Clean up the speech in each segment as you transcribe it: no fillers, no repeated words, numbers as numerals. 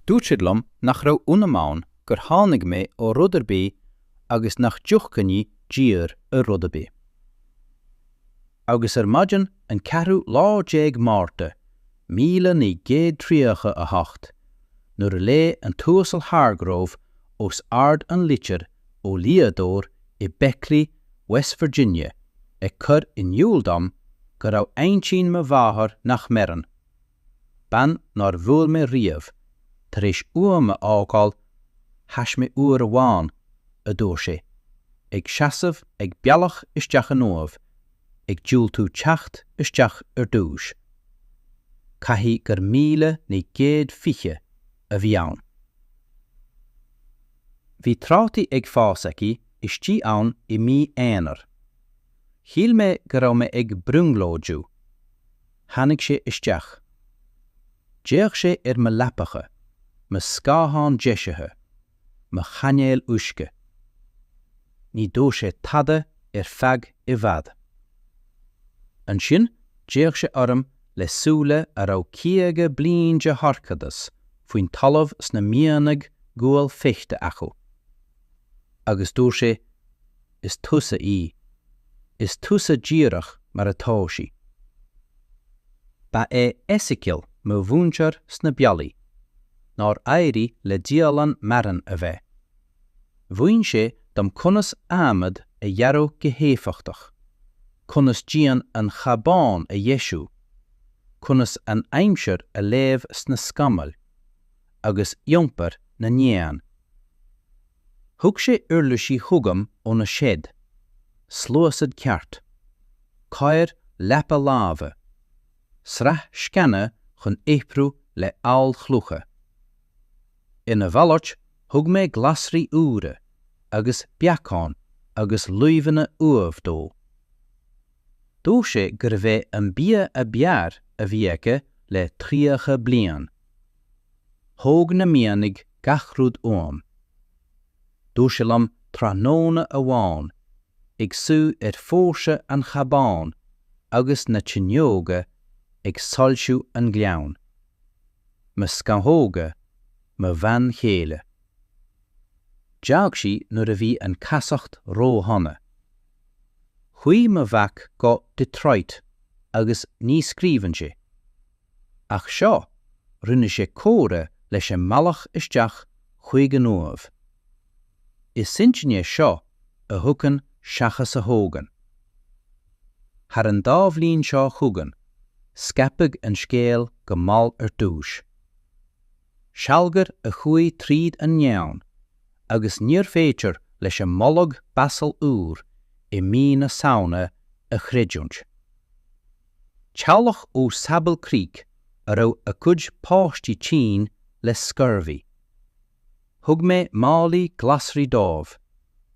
Dúirt siad liom nach raibh ionam ann gur tháinig mé ó rud ar bith agus nach dtiocfainn i dtír ar rud ar bith. Agus ar maidin an ceathrú lá déag Márta, 1938, nuair a léigh an tUasal Hargrove os ard an litir ó dhlíodóir i Beckley, West Virginia ag cur in iúl dom go raibh aintín mo mháthar nach maireann, bean nár bhuail mé riamh, tar éis uaim a fhágáil, thaise mé uair amháin, a dúirt sé, ag seasamh ag bealach isteach an uaimh, ag diúltú teacht isteach ar dtús. Caithfidh gur 1920 a bhí ann. Bhí trátaí ag fás aici istigh ann i mí Eanáir. Shíl mé go raibh mé ag brionglóidiú. Tháinig sé isteach. D'fhéach sé ar mo leapacha, mo scáthán deisithe, mo chainéil uisce. Ní dúirt sé tada ar feadh i bhfad. Ansin d'fhéach sé orm le súile a raibh 50 bliain de dhorchadas faoin talamh sna mianaigh ghuail feicthe acu. Agus dúirt sé, Is tusa í. Is tusa díreach mar atá sí. Ba é Ezekiel mo mhúinteoir sna bealaí, nár éirigh le dialann Marin a bheith. Mhúin sé dom conas adhmad a ghearradh go héifeachtach, conas díon an chabáin a dheisiú, conas an aimsir a léamh sna scamaill, agus iompar na n-éan. Thug sé uirlisí chugam óna seid, sluasaid ceart, caor leapa láimhe, sraith sceana chun oibriú le aolchlocha. Ina mhalairt thug mé glasraí úra agus beacáin agus luibheanna ubh dó. Dúirt sé gurbh é an bia ab fhearr a bhí aige le 30 bliain. Thóg na mianaigh gach rud uaim. Dúirt sé liom tráthnóna amháin, ag suí ar phóirse an chabáin agus na tinneoga ag soilsiú an ghleann. Mo scamhóga, mo bhean chéile. D'fhág sí nuair a bhí an chasacht ródhona. Chuaigh mo mhac go Detroit agus ní scríobhann sé. Ach seo, rinne sé comhartha leis an mbealach isteach chuig an uaimh. Is intinn é seo a thugann seachas a thógann. Thar an dá bhliain seo chugainn, scaipeadh an scéal go mall ar dtús. Sealgar a chuaigh tríd an ngleann agus níorbh fhéidir leis an mbolg basail úr i mí na Samhna a chreidiúint. Teaghlach ó Sable Creek a raibh a gcuid páistí tinn le scurvy. Thug mé málaí glasraí dóibh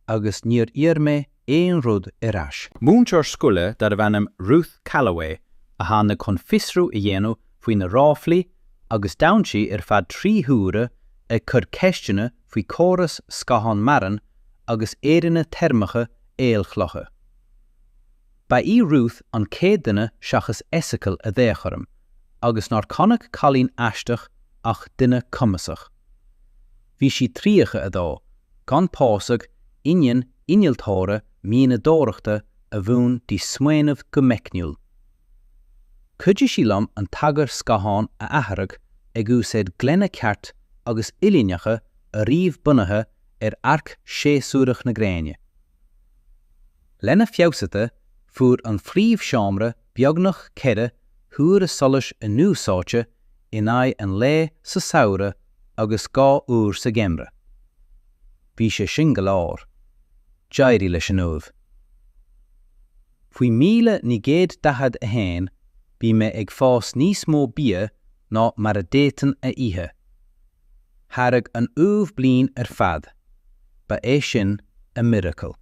agus níor iarr mé aon rud ar ais. Múinteoir scoile darbh ainm Ruth Callaway a tháinig chun fiosrú a dhéanamh faoi na ráflaí agus d'fhan sí ar feadh 3 huaire ag cur ceisteanna faoi chóras scáthán Marin agus aeranna teirmeacha aolchloiche. Ba í Ruth an chéad duine seachas Ezekiel a d'fhéach orm agus nár chonaic cailín aisteach ach duine cumasach. Bhí sí 32, gan pósadh, iníon innealtóra mianadóireachta a mhúin di smaoineamh go meicniúil. Chuidigh sí liom an tagar scáthán a athrú ag úsáid gloine ceart agus uillinneacha a ríomh bunaithe ar arc séasúrach na gréine. Lena feabhsuithe, fuair an phríomhsheomra beagnach 4 huaire solais inúsáidte in aghaidh an lae sa samhradh agus 2 uair sa gheimhreadh. Bhí sé sin go leor. D'éirigh leis an uaimh. Faoi 1941 bhí mé ag fás níos mó bia ná mar a d'fhéadfainn a ithe. Tháirg an ubh bliain ar fad, ba é sin a miracle.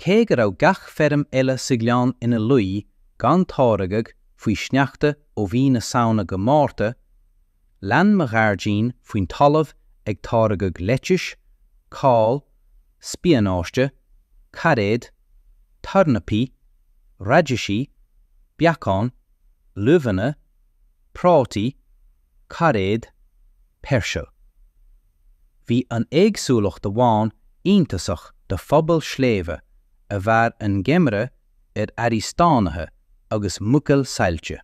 Cé go raibh gach feirm eile sa ghleann ina luí gan táirgeadh faoi shneachta ó mhí na Samhna go Márta, lean mo ghairdín faoin talamh ag táirgeadh leitis, cál, spionáiste, cairéad, tornapaí, raidisí, beacán, luibheanna, prátaí, cairéad. peirsil. Bhí an éagsúlacht amháin iontasach do phobail sléibhe a mhair an geimhreadh ar earraí stánaithe agus muiceoil saillte.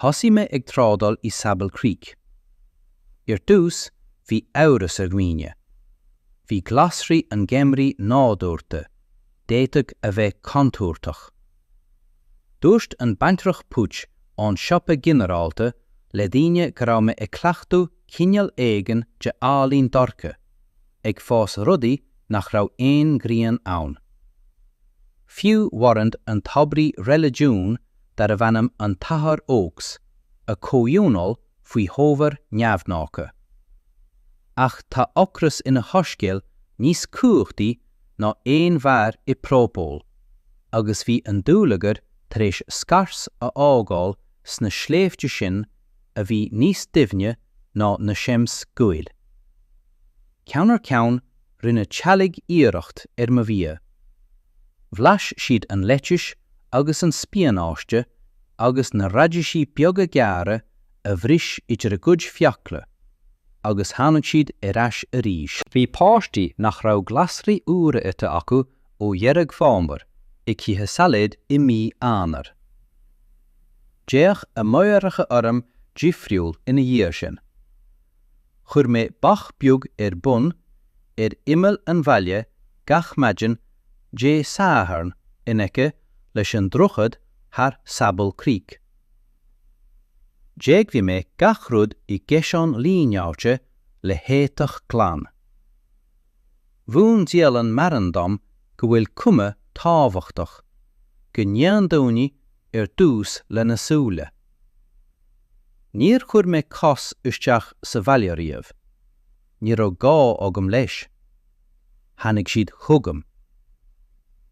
Thosaigh mé ag trádáil i Sable Creek. Ar dtús bhí amhras ar dhaoine. Bhí glasraí an gheimhridh nádúrtha, d'fhéadfadh a bheith contúirteach. Dúirt an baintreach poit ón siopa ginearálta le daoine go raibh mé ag cleachtadh cineál éigin de ealaín dorcha, ag fás rudaí nach raibh aon ghrian ann. Fiú mharaint an t-oibrí reiligiúin darbh ainm an tAthair Oakes, a chomhthionól faoi thobar neamhghnácha. Ach tá ocras ina shoiscéal níos cumhachtaí ná aon bheár i bprapáil, agus bhí an dúlagar tar éis scairt a fhágáil sna sléibhte sin a bhí níos doimhne ná na seams guail. Ceann ar cheann rinne teaghlaigh iarracht ar mo bhia. Bhlais siad an leitis agus an spionáiste agus na raidisí beaga gearra a bhris idir a gcuid fiacla, agus tháinig siad ar ais arís. Bhí páistí nach raibh glasraí úra ite acu ó Dheireadh Fómhair ag ithe sailéid i mí Eanáir. D'fhéach a máithreacha orm difriúil ina dhiaidh sin. Chuir mé bach beag ar bun ar imeall an bhaile gach maidin Dé Sathairn in aice leis an droichead thar Sable Creek. D'éigigh mé gach rud i gciseán líneáilte le héadach glan. Mhúin dialann Marin dom go bhfuil cuma tábhachtach, go ndéanann daoine ar dtús lena súile. Níor chuir mé cos isteach sa bhaile riamh. Ní raibh gá agam leis. Tháinig siad chugam.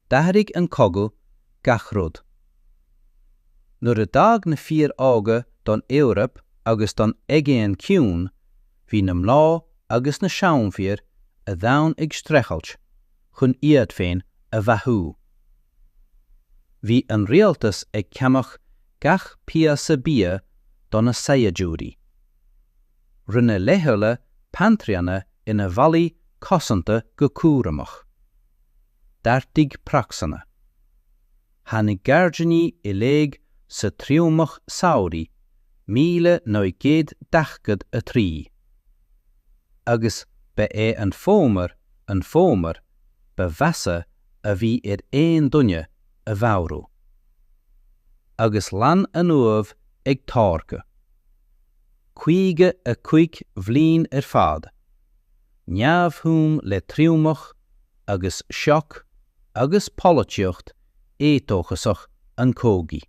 D'athraigh an cogadh gach rud. Nuair a d'fhág na fir óga don Eoraip agus don Aigéan Ciúin, bhí na mná agus na seanfhir a d'fhan ag streachailt chun iad féin a bheathú. Bhí an rialtas ag ceannach gach píosa bia do na saighdiúirí. Rinne leithdháileadh pantraíanna ina bhallaí cosanta go cúramach. D'ardaigh praghsanna. Tháinig gairdíní i léig sa triomach samhraidh 1943. Agus ba é an fómhar an fómhar ba mheasa a bhí ar aon duine a mheabhrú. Agus lean an uaimh ag táirgeadh. 55 bhliain ar fad, neamhshuim le triomach agus sioc agus polaitíocht éadóchasach an chogaidh.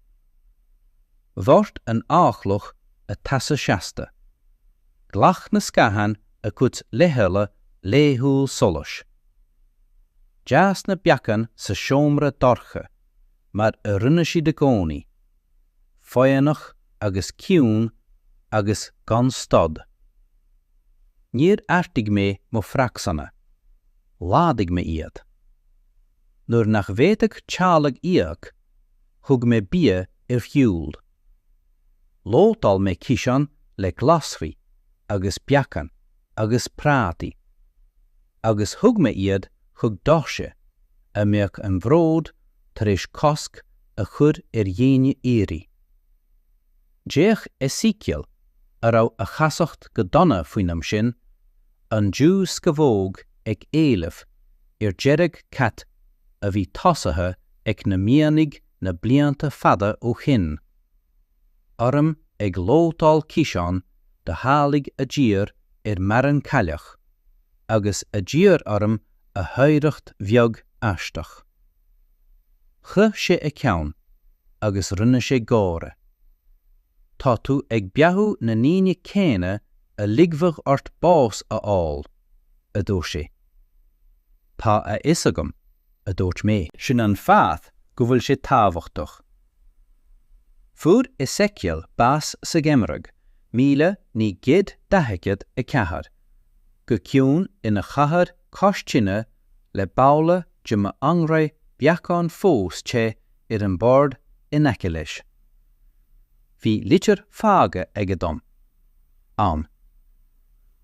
Dhoirt an athchloch a taise seasta. Ghlac na scátháin a gcuid leithdháileadh laethúil solais. D'fhás na beacáin sa seomra dorcha, mar a rinne siad i gcónaí, foighneach agus ciúin agus gan stad. Níor ardaigh mé mo phraghsanna. Laghdaigh mé iad. Nuair nach bhféadfadh teaghlaigh íoc, thug mé bia ar shiúl. Lódáil mé ciseán le glasraí agus beacáin agus prátaí, agus thug mé iad chuig doirse a mbeadh an bhród tar éis cosc a chur ar dhaoine iarraidh. D'fhéach Ezekiel, a raibh a chasacht go dona faoin am sin, an Jew scamhóg ag éileamh ar deireadh cat a bhí tosaithe ag na mianaigh na blianta fada ó shin, orm ag lódáil ciseán do theaghlaigh a d'iarr ar m'arán cailleach agus a d'iarr orm a hoidhreacht bheag aisteach. Chroith sé a cheann agus rinne sé gáire. Tá tú ag beathú na ndaoine céanna a ligfeadh ort bás a fháil, a dúirt sé. Tá a fhios agam, a dúirt mé. Sin an fáth go bhfuil sé tábhachtach. Fuair Ezekiel bás sa gheimhreadh 1944, go ciúin ina chathaoir cois tine le babhla de m'anghraidh beacáin fós te ar an mbord in aice leis. Bhí litir fágtha aige dom. Ann.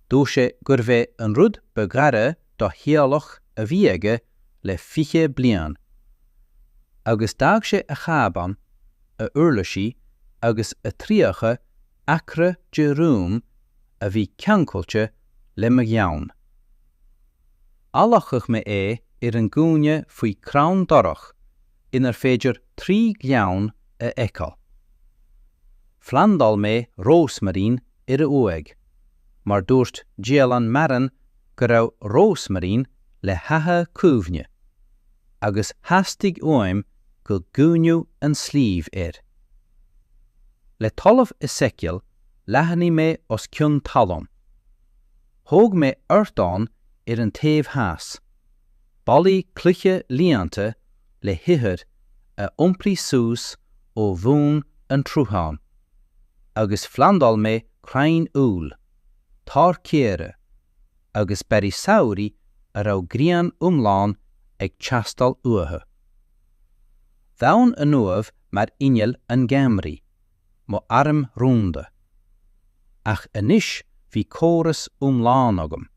Dúirt sé gurbh é an rud ba ghaire do theaghlach a bhí aige le 20 bliain. Agus d'fhág sé a chábán, a uirlisí agus a 30 acra de dhroim a bhí ceangailte le mo ghleann. Adhlacadh mé é ar an gcúinne faoi chrann dorach inar féidir 3 ghleann a fheiceáil. Phlandáil mé rósmairín ar a uaigh, mar dúirt dialann maireann go raibh rósmairín le haghaidh cuimhne, agus theastaigh uaim go gcuimhneodh an sliabh air. Le talamh Ezekiel leathnaigh mé os cionn talún. Thóg mé ardán ar an taobh theas, ballaí cloiche líonta le hithir a iompraíodh suas ó bhun an tsrutháin, agus phlandáil mé crainn úll, tor caora agus barraí samhraidh a raibh grian iomlán ag teastáil uathu. Ghabhainn an uaimh mar inneall an gheimhridh, mo arm rúnda. Ach anois bhí córas iomlán agam.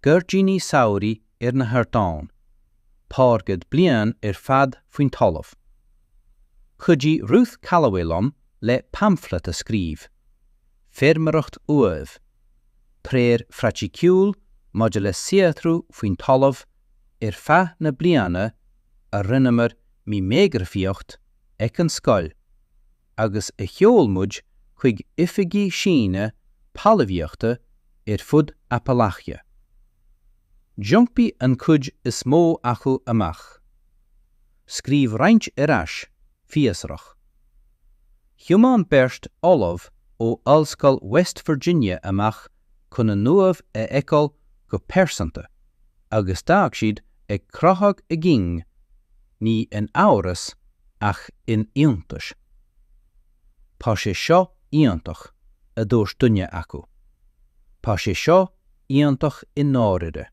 Gairdíní samhraidh ar na hardáin, páirceanna bliain ar fad faoin talamh. Chuidigh Ruth Callaway liom le pamphlet a scríobh, Feirmeoireacht Uaimh, treoir phraiticiúil maidir le saothrú faoin talamh ar feadh na bliana a rinneamar mimeagrafaíocht ag an scoil agus a sheol muid chuig oifigí síneadh talmhaíochta ar fud Appalachia. D'iompaigh an chuid is mó acu amach. Scríobh roinnt ar ais, fiosrach. Thiomáin beirt ollamh ó Ollscoil West Virginia amach chun an uaimh a fheiceáil go pearsanta agus d'fhág siad ag croitheadh a gcinn, ní in amhras ach in iontas. Tá sé seo iontach, a dúirt duine acu. Tá sé seo iontach i ndáiríre.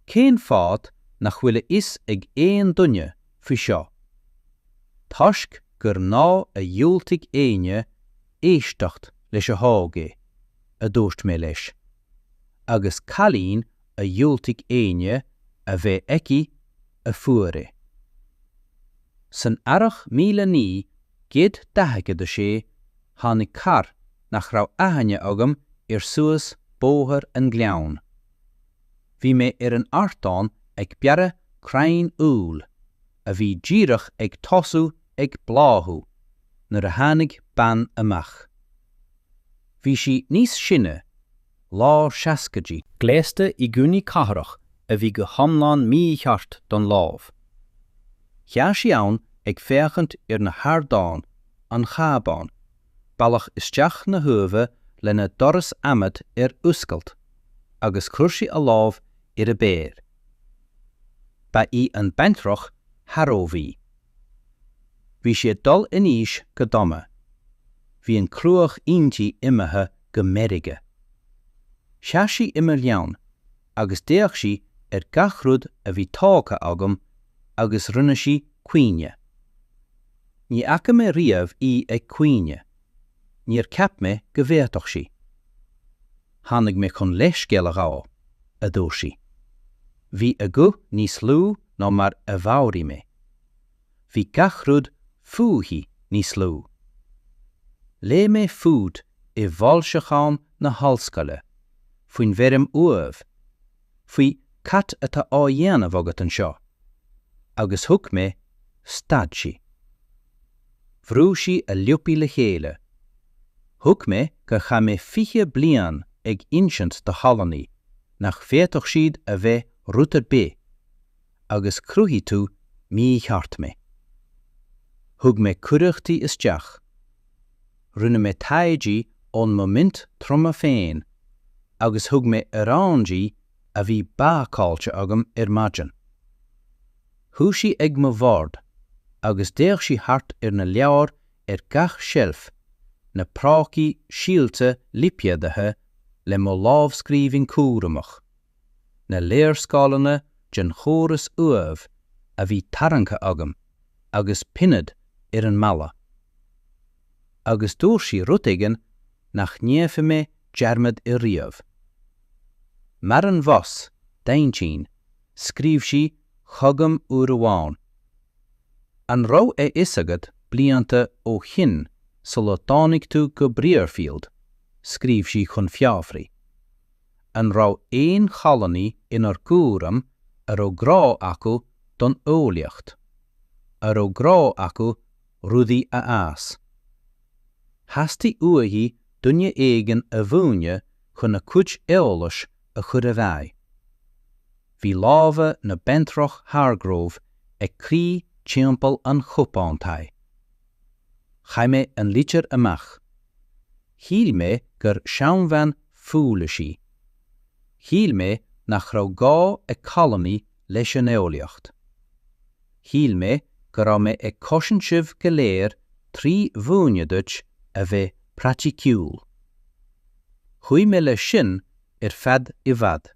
Cén fáth nach bhfuil a fhios ag aon duine faoi seo? Toisc gur mná a dhiúltaigh éinne éisteacht leis a thóg é, a dúirt mé leis, agus cailín a dhiúltaigh éinne a bheith aici a fuair é. San earrach 1946 tháinig carr nach raibh aithne agam air suas Bóthar an Ghleann. Bhí mé ar an ardán ag bearradh crainn úll a bhí díreach ag tosú ag bláthú nuair a tháinig bean amach. Bhí sí níos sine, lár seascaidí, gléasta i gúnaí cathrach a bhí go hiomlán mícheart don lámh. Sheas sí ann ag féachaint ar na hardáin, an chábán, bealach isteach na huaimhe lena doras adhmaid ar oscailt, agus chuir sí a lámh ar a méar. Ba í an baintreach Harrow í. Bhí sí ag dul in aois go dona. Bhí an chruach inti imithe go meirge. Sheas sí i mo ghleann agus d'fhéach sí ar gach rud a bhí tógtha agam agus rinne sí caoineadh. Ní fhaca mé riamh í ag caoineadh. Níor cheap mé go bhféadfadh sí. Tháinig mé chun leithscéal a ghabháil, a dúirt sí. Bhí a guth níos lú ná mar a mheabhraigh mé. Bhí gach rud fúithi níos lú. Léigh mé fút i bhfoilseachán na hollscoile, faoin bhfeirm uaimh, faoi cad atá á dhéanamh agat anseo, agus thuig mé, stad sí. Bhrúigh sí a liopaí le chéile. Thuig mé gur chaith mé 20 bliain ag insint do thallannaí nach bhféadfadh siad a bheith rud ar bith agus chruthaigh tú mícheart mé. Thug mé cuireadh di isteach. Rinne mé tae di ón mo mhint troma féin agus thug mé arán di a bhí bácáilte agam ar maidin. Shuigh sí ag mo bhord agus d'fhéach sí thart ar na leabhair ar gach seilf, na prácaí silte lipéadaithe le mo lámhscríbhinn cúramach, na léarscáileanna den chóras uaimh a bhí tarraingthe agam agus pinned ar an mballa. Agus dúirt sí rud éigin nach ndéanfaidh mé dearmad air riamh. Maren Voss, d'aintín, scríobh sí chugam uair amháin. An raibh a fhios agat blianta ó shin sula dtáinig tú go Briarfield, scríobh sí chun fiafraí, an raibh aon chailíní inár gcúram a raibh grá acu don eolaíocht, a raibh grá acu rudaí a fhás. Theastaigh uaithi duine éigin a mhúineadh chun a cuid eolais a chur i bhfeidhm. Bhí lámha na baintreach Hargrove ag crith timpeall an chupáin tae. Chaith mé an litir amach. Shíl mé gur seanbhean foolish í. Shíl mé nach raibh gá ag cailíní leis an eolaíocht. Shíl mé go raibh mé ag cosaint sibh go léir trí mhúineadh duit a bheith praiticiúil. Chuaigh mé leis sin ar feadh i bhfad.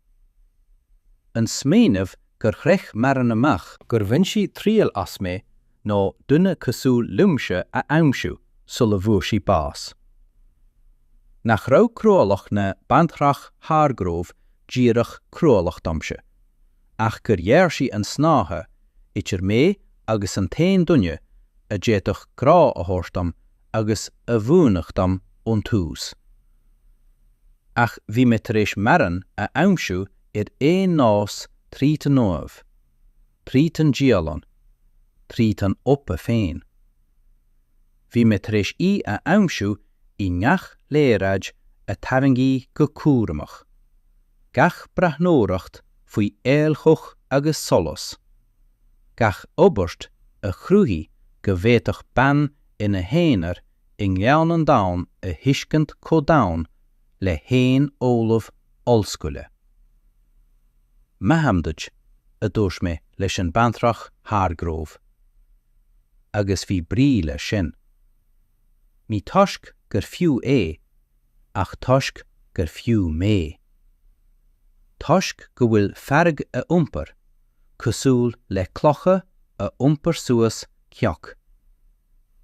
An smaoineamh gur shroich Maren amach, gur bhain sí triail as mé nó duine cosúil liomsa a aimsiú sula bhfuair sí bás. Nach raibh cruálacht na baintreach Hargrove díreach cruálach domsa, ach gur ghearr sí an snáithe idir mé agus an t-aon duine a d'fhéadfadh grá a thabhairt dom agus a mhúineadh dom ón tús. Ach bhí mé tar éis Maren a aimsiú ar aon nós tríd an uaimh, tríd an dialann, tríd an opa féin. Bhí mé tar éis í a aimsiú i ngach léaráid a tarraingíodh go cúramach, gach breathnóireacht faoi aolchloch agus solas, gach abairt a chruthaigh go bhféadfadh bean ina haonar i nGleann an Domhain a thuiscint chomh domhain le haon ollamh ollscoile. Maithim duit, a dúirt mé leis an baintreach Hargrove. Agus bhí brí leis sin. Ní toisc gur fiú é, ach toisc gur fiú mé. Toisc go bhfuil fearg a iompar cosúil le clocha a iompar suas cnoc.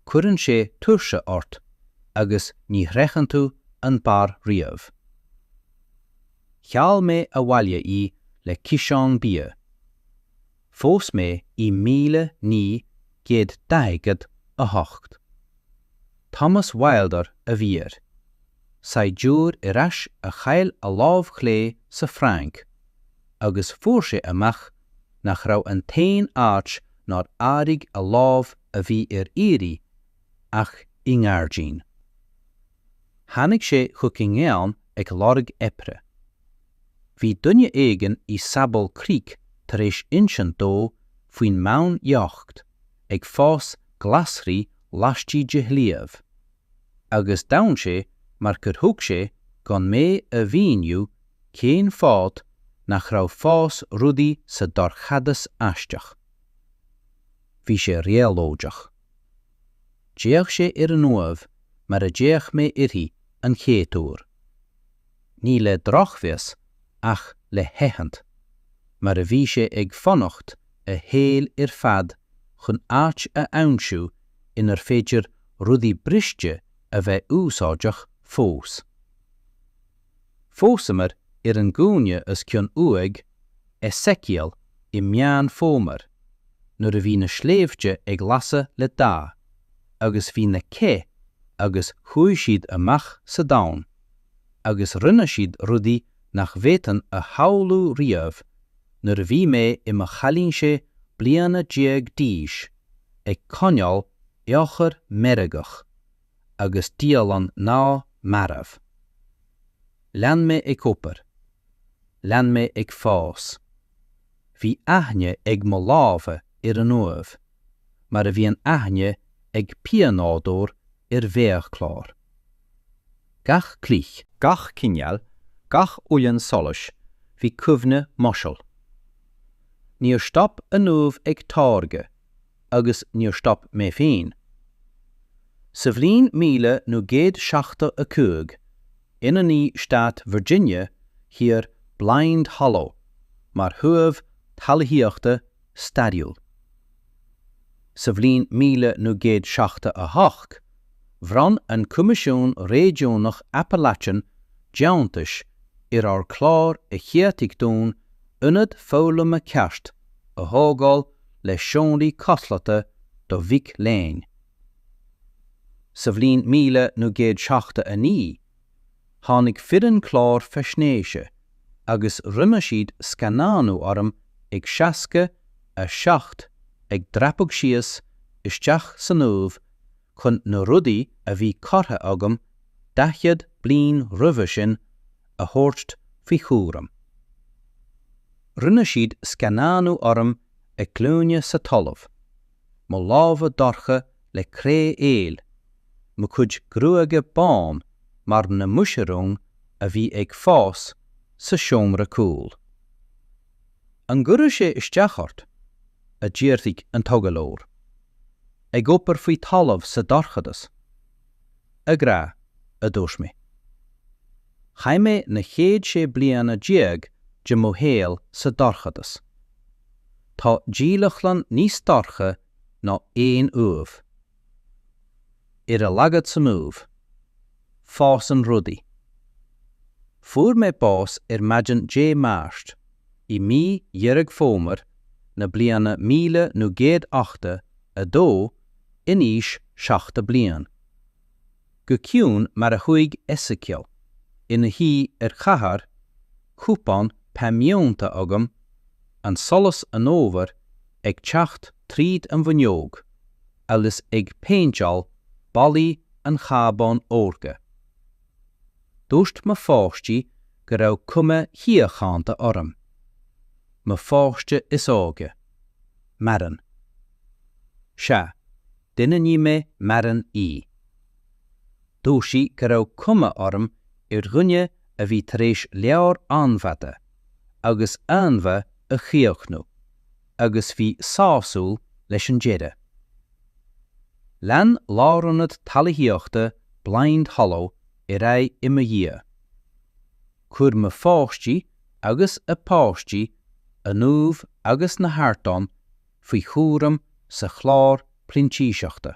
Cuireann sé tuirse ort agus ní shroicheann tú an barr riamh. Sheol mé abhaile í le ciseán bia. Phós mé í 1948. Thomas Wilder a bhí air, saighdiúir ar ais a chaill a lámh chlé sa Frainc, agus fuair sé amach nach raibh an t-aon áit nár éirigh a lámh a bhí ar iarraidh ach i ngairdín. Tháinig sé chuig an ngleann ag lorg oibre. Bhí duine éigin i Sable Creek tar éis insint dó faoin mbean bhocht ag fás glasraí laistigh de shliabh, agus d'fhan sé mar gur thuig sé gan mé a mhíniú cén fáth nach raibh fás rudaí sa dorchadas aisteach. Bhí sé réabhlóideach. D'fhéach sé ar an uaimh mar a d'fhéach mé uirthi an chéad uair. Ní le drochmheas ach le haithint, mar a bhí sé ag fanacht a shaol ar fad chun áit a aimsiú inar féidir rudaí briste a bheith úsáideach fós. Phósamar ar an gcúinne os cionn uaigh Ezekiel i Meán Fómhair nuair a bhí na sléibhte ag lasadh le dath agus bhí na cith agus chuaigh siad amach sa domhan agus rinne siad rudaí nach bhféadfainn a shamhlú riamh nuair a bhí mé i mo chailín sé bliana déag d'aois ag coinneáil eochair meirgeach agus dialann mná marbh. Lean mé ag obair. Lean mé ag fás. Bhí aithne ag mo lámha ar an uaimh, mar a bhíonn aithne ag pianódóir ar mhéarchlár. Gach cloch. Gach cineál, gach uillinn solais, bhí cuimhne Mhoshel. Níor stop an uaimh ag táirgeadh, agus níor stop mé féin. Sa bhliain 1975, ainmníodh stát Virginia Thiar Blind Hollow mar shuíomh talmhaíochta stairiúil. Sa bhliain 1978, bhronn an Coimisiún Réigiúnach Appalachian deontais ar ár gclár a cheadaigh dúinn ionad foghlama ceart a thógáil le seomraí codlata do mhic léinn. Sa bhliain 1979, tháinig foireann clár faisnéise agus rinne siad scannánú orm ag 67 ag dreapadh síos isteach san uaimh chun na rudaí a bhí curtha agam 40 bliain roimhe sin a thabhairt faoi chúram. Rinne siad scannánú orm ar glúine sa talamh, mo lámha dorcha le cré aoil, mo chuid gruaige bán mar na muisiriúin a bhí ag fás sa seomra cúil. An gcuirfeadh sé isteach ort? a d'fhiafraigh an t-agallóir. Ag obair faoi talamh sa dorchadas. A ghrá, a dúirt mé. Chaith mé na chéad 16 bliana de mo shaol sa dorchadas. Tá dílleachtlann níos dorcha ná aon uaimh. Ar a laghad san uaimh, fásann rudaí. Fuair mé bás ar maidin Dé Máirt, i mí Dheireadh Fómhair na bliana 1982 in aois 70 bliain. Go ciúin mar a chuaigh Ezekiel ina shuí ar chathaoir, cupán paimiónta agam, an solas an fhómhair ag teacht tríd an bhfuinneog agus ag péinteáil ballaí an chábáin órga. Dúirt mo pháistí go raibh cuma shíochánta orm. Mo pháiste is óige. Maireann. Sea, D'ainmnigh mé Maireann í. Dúirt sí go raibh cuma orm ar dhuine a bhí tar éis leabhar an-fhada agus an-mhaith a chríochnú agus bhí sásúil leis an deireadh. Lean Lárionad Talmhaíochta Blind Hollow ar aghaidh i mo dhiaidh. Chuir mo pháistí agus a bpáistí an uaimh agus na hardáin faoi chúram sa chlár printíseachta.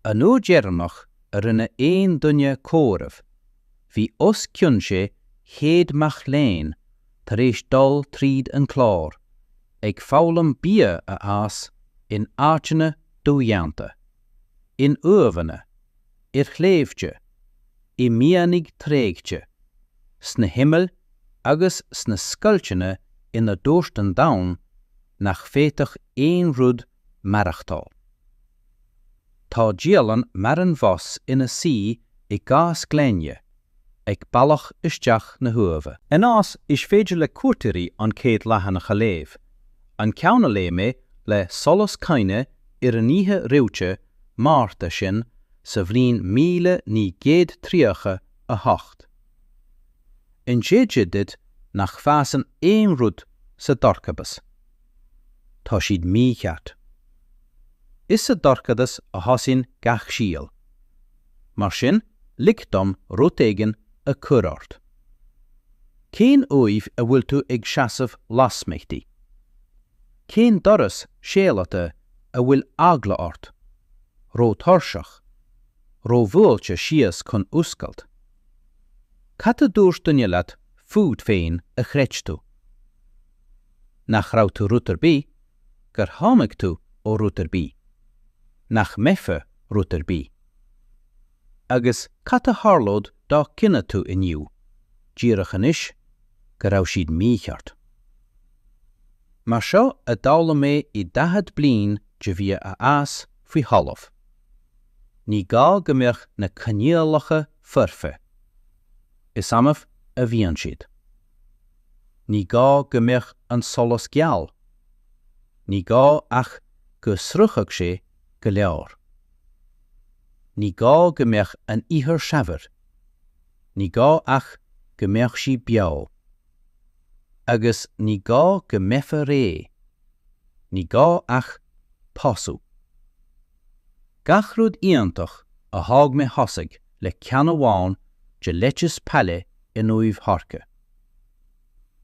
An uair dheireanach a rinne aon duine comhaireamh, bhí os cionn 600 mac léinn tar éis dul tríd an chlár, ag foghlaim bia a fhás in áiteanna dodhéanta, in uaimheanna, ar shléibhte, i mianaigh tréigthe, sna himill agus sna scoilteanna ina dúirt an domhan nach bhféadfadh aon rud maireachtáil. Tá dialann Maireann Voss ina suí i gcás gloine ag bealach isteach na huaimhe. Anois is féidir le cuairteoirí an chéad leathanach a léamh, an ceann a léigh mé le solas cuimhne ar an oíche reoite Márta sin sa bhliain 1938. Inseoidh siad duit nach bhfásann aon rud sa dorchadas. Tá siad mícheart. Is sa dorchadas a thosaíonn gach síol. Mar sin, lig dom rud éigin a chur ort. Cén uaimh a bhfuil tú ag seasamh lasmuigh di? Cén doras sealadach a bhfuil eagla ort, róthuirseach, róbhuailte síos chun oscailt? Cad a dúirt duine leat fút féin a chreid tú? Nach raibh tú rud ar bith, gur tháinig tú ó rud ar bith, nach mbeifeá rud ar bith. Agus cad a tharlódh dá gcinneadh tú inniu, díreach anois, go raibh siad mícheart? Mar seo a d'fhoghlaim mé i 40 bliain de bhia a fhás faoi thalamh. Ní gá go mbeadh na coinníollacha foirfe. Is annamh a bhíonn siad. Ní gá go mbeadh an solas geal. Ní gá ach go sroichfeadh sé go leor. Ní gá go mbeadh an ithir saibhir. Ní gá ach go mbeadh sí beo. Agus ní gá go mbeifeá réidh. Ní gá ach tosú. Gach rud iontach a thóg mé thosaigh le ceann amháin de leiteas peile in Uíbh Thorca.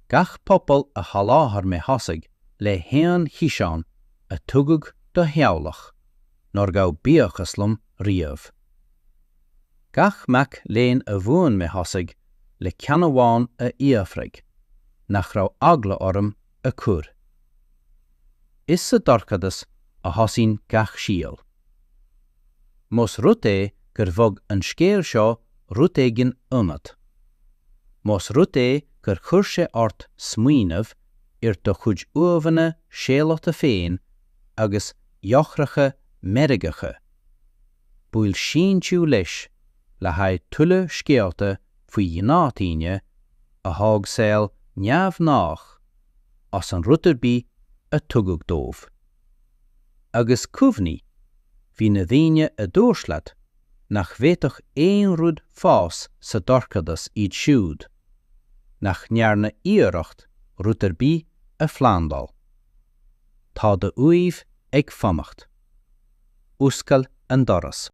Gach pobal a sholáthair mé thosaigh le haon chiseán a tugadh do theaghlach nár ghabh buíochas liom riamh. Gach mac léinn a mhúin mé thosaigh le ceann amháin a fhiafraigh, nach raibh eagla orm a chur. Is sa dorchadas a thosaíonn gach síol. Más rud é gur bhog an scéal seo rud éigin ionat, más rud é gur chuir sé ort smaoineamh ar do chuid uaimheanna séalata féin agus eochracha meirgeacha, buail síntiú leis le haghaidh tuilleadh scéalta faoi ghnáthdhaoine a thóg saol neamhghnách as an rud ar bith a tugadh dóibh. Agus cuimhnigh, bhí na daoine a dúirt leat nach bhféadfadh aon rud fás sa dorchadas iad siúd nach ndearna iarracht rud ar bith a phlandáil. Tá do uaimh ag fanacht. Oscail an doras.